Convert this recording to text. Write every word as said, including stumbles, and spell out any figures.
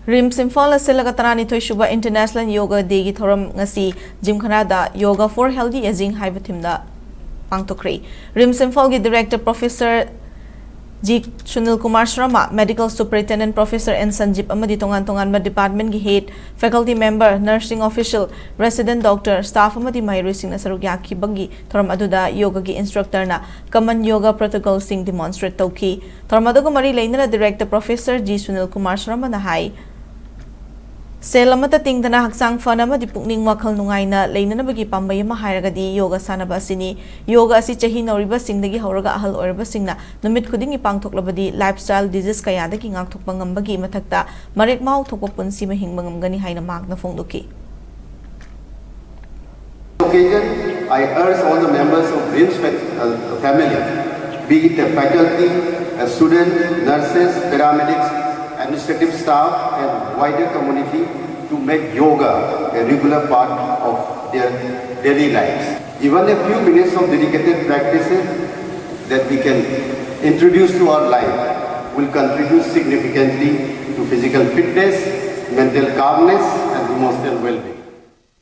ꯔꯤꯝꯁ ꯏꯝꯐꯥꯜꯅ ꯁꯤꯜꯂꯒ ꯇꯔꯥꯅꯤꯊꯣꯏ ꯁꯨꯕ ꯏꯟꯇꯔꯅꯦꯁꯅꯦꯜ ꯌꯣꯒ ꯗꯦꯒꯤ ꯊꯧꯔꯝ ꯉꯁꯤ ꯖꯤꯝꯈꯅꯥꯗ ꯌꯣꯒ ꯐꯣꯔ ꯍꯦꯜꯗꯤ ꯑꯦꯖꯤꯡ ꯍꯥꯏꯕ ꯊꯤꯝꯗ ꯄꯥꯡꯊꯣꯛꯈ꯭ꯔꯦ꯫ ꯔꯤꯝꯁ ꯏꯝꯐꯥꯜꯒꯤ director professor G Sunil Kumar Sharma, medical superintendent professor N Sanjib ꯑꯃꯗꯤ ꯇꯣꯉꯥꯟ ꯇꯣꯉꯥꯟꯕ ꯗꯤꯄꯥꯔꯠꯃꯦꯟꯒꯤ ꯍꯦꯗ, ꯐꯦꯀꯜꯇꯤ ꯃꯦꯝꯕꯔ, ꯅꯔꯁꯤꯡ ꯑꯣꯐꯤꯁꯤꯌꯦꯜ, ꯔꯦꯁꯤꯗꯦꯟꯠ ꯗꯣꯛꯇꯔ, ꯁ꯭ꯇꯥꯐ ꯑꯃꯗꯤ ꯃꯍꯩꯔꯣꯏꯁꯤꯡꯅ ꯁꯔꯨꯛ ꯌꯥꯈꯤꯕꯒꯤ ꯊꯧꯔꯝ ꯑꯗꯨꯗ ꯌꯣꯒꯒꯤ ꯏꯟꯁꯇ꯭ꯔꯛꯇꯔꯅ ꯀꯃꯟ ꯌꯣꯒ ꯄ꯭ꯔꯣꯇꯣꯀꯣꯜꯁꯤꯡ ꯗꯤꯃꯣꯟꯁꯇ꯭ꯔꯦꯠ ꯇꯧꯈꯤ꯫ ꯊꯧꯔꯝ ꯑꯗꯨꯒ ꯃꯔꯤ ꯂꯩꯅꯅ director professor G Sunil Kumar ꯁꯔꯃꯅ ꯍꯥꯏ, ꯁꯦꯜ ꯑꯃꯠꯇ ꯇꯤꯡꯗꯅ ꯍꯛꯆꯥꯡ ꯐꯅ ꯑꯃꯗꯤ ꯄꯨꯛꯅꯤꯡ ꯋꯥꯈꯜ ꯅꯨꯡꯉꯥꯏꯅ ꯂꯩꯅꯅꯕꯒꯤ ꯄꯥꯝꯕꯩ ꯑꯃ ꯍꯥꯏꯔꯒꯗꯤ ꯌꯣꯒ ꯁꯥꯟꯅꯕ ꯑꯁꯤꯅꯤ꯫ ꯌꯣꯒ ꯑꯁꯤ ꯆꯍꯤ ꯅꯧꯔꯤꯕꯁꯤꯡꯗꯒꯤ ꯍꯧꯔꯒ ꯑꯍꯜ ꯑꯣꯏꯔꯕꯁꯤꯡꯅ ꯅꯨꯃꯤꯠ ꯈꯨꯗꯤꯡꯒꯤ ꯄꯥꯡꯊꯣꯛꯂꯕꯗꯤ ꯂꯥꯏꯐꯁ꯭ꯇꯥꯏꯜ ꯗꯤꯖꯤꯖ ꯀꯌꯥꯗꯒꯤ ꯉꯥꯛꯊꯣꯛꯄ ꯉꯝꯕꯒꯤ ꯃꯊꯛꯇ ꯃꯔꯦꯛ ꯃꯍꯥꯎ ꯊꯣꯛꯄ ꯄꯨꯟꯁꯤ ꯑꯃ ꯍꯤꯡꯕ ꯉꯝꯒꯅꯤ ꯍꯥꯏꯅ ꯃꯍꯥꯛꯅ ꯐꯣꯡꯗꯣꯛꯈꯤ꯫ Occasion, I urge all the members of RIMS fac- uh, family, be it a faculty, a student, nurses, paramedics, administrative staff, and wider community to make yoga a regular part of their daily lives. Even a few minutes of dedicated practices that we can introduce to our life will contribute significantly to physical fitness, mental calmness, and emotional well-being.